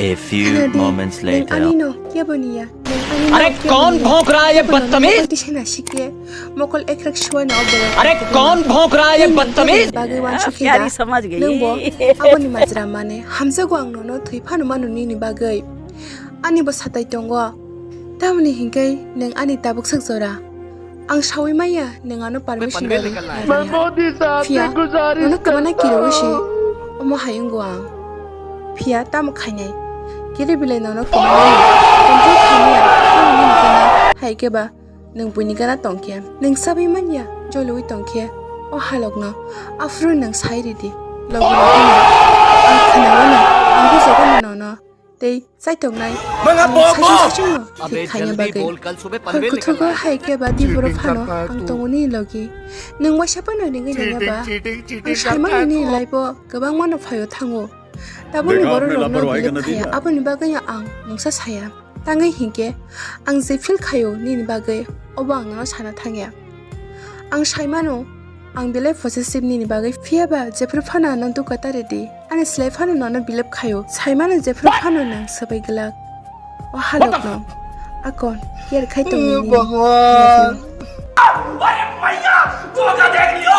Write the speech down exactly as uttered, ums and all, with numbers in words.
A few moments later. Ani no kebo niya. अरे कौन भौंक रहा है ये बदतमीज? Tisa na sikhe mokol ekrak suwa na obo. अरे कौन भौंक रहा है ये बदतमीज? Bagwi wansukhe da. प्यारी समझ गई। Nwng bo aboni majra mane hamjago ang nono thwi phano manu nini bagwi. Ani bo satai tongo. Tamoni hinkhe nwng ani tabuk sak jora. Ang sawi maya nwng ano permission rwi. Phiya nono kwmana kirowi se omo hai wngo ang. Phiya tamo khainai? Kiri belai nono kwmana control khaimaya. Tamoni hinkhe na hai khe ba nwng buini gana tongkhe, nwng sabai manya joliwi tongkhe o halokno. Aphuru nwng sai ridi logi logi no. Ang khwnawano, ang bujagano nono. Tei chaitongnai. Manga bo, bo! Saichung saichungno thik khaina bagwi. Hor kuthugo hai khe ba di borok phano ang tongo nini logi. Nwng waisa phano ringwi nanya ba? Ang saimano nini life-o kwbangmano phaio thango. Taboni borok rokno believe khaya, aboni bagwi ang mungsa saya. Tangwi hinkhe ang je feel khaio nini bagwi, obo ang nono sana thangya. Ang saimano, ang belai possessive nini bagwi, phiya ba jephru phano ano dukha ta ridi. Ani slai phano nono bilap khaio. Saimano jephru phano nang swbai glak. O halokno. Akon, care khai tong nini. Bhagwan. I love you.